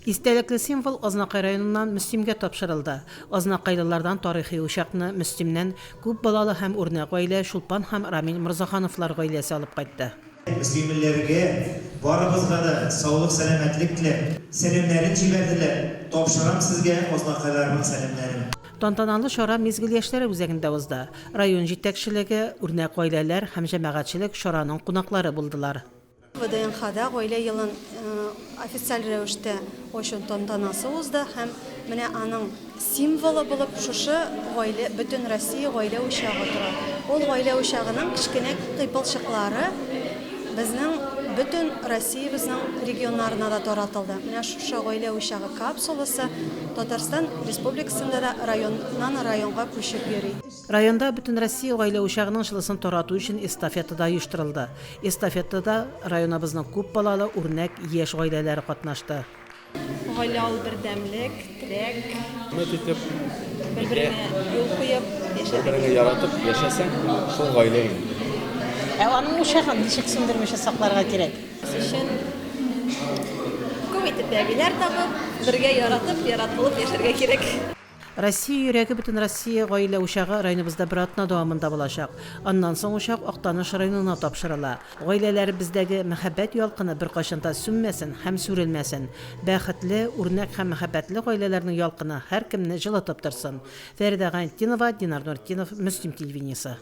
Истәлекле символ Азнакай районыннан Мөслимгә тапшырылды. Азнакайлылардан тарихи учакны Мөслимнән күп балалы һәм үрнәк гаилә Чулпан һәм Рамил Морзахановлар гаиләсе алып кайтты. Мөслимлеләргә, барыбызга да саулык-сәламәтлек теләп, сәламнәрен җибәрделәр. Тапшырам сезгә азнакайларның сәламнәрен. Тантаналы чара Мизгел яшьләре үзәгендә узды. Район җитәкчелеге, үрнәк гаиләләр һәм җәмәгатьчелек чараның кунаклары булдылар. ВДНХда Гаилә елын официаль рәвештә ачу тантанасы узды һәм менә аның символы булып шушы гаилә, Бөтенроссия гаилә учагы тора. Ул гаилә учагының кечкенә кыйпылчыклары безнең бөтен Россиябезнең регионнарына да таратылды. Менә шушы гаилә учагы капсуласы Татарстан Республикасында да районнан районга күчеп йөри. Районда Бөтенроссия гаилә учагының җылысын тарату өчен эстафета да оештырылды. Эстафетада районыбызның күп балалы үрнәк яшь гаиләләре катнашты. Гаилә ул бердәмлек, терәк. Хөрмәт итеп, бер-береңә юл куеп яшәргә. Бер-береңне яратып яшәсәң, шул гаилә инде. Ә аның учагын ничек сүндермичә сакларга кирәк? Үз өчен күп итеп бәбиләр табып, бергә яратып, яратылып яшәргә кирәк. Россия йөрәге Бөтенроссия гаилә учагы районыбызда бер атна дәвамында булачак. Аннан соң учак Актаныш районына тапшырыла. Гаиләләребездәге мәхәббәт ялкыны беркайчан да сүнмәсен һәм сүрелмәсен. Бәхетле, үрнәк һәм мәхәббәтле гаиләләрнең ялкыны һәркемне җылытып торсын. Фәридә Гайнтдинова, Динар Нуртдинов, Мөслим телевидениесе.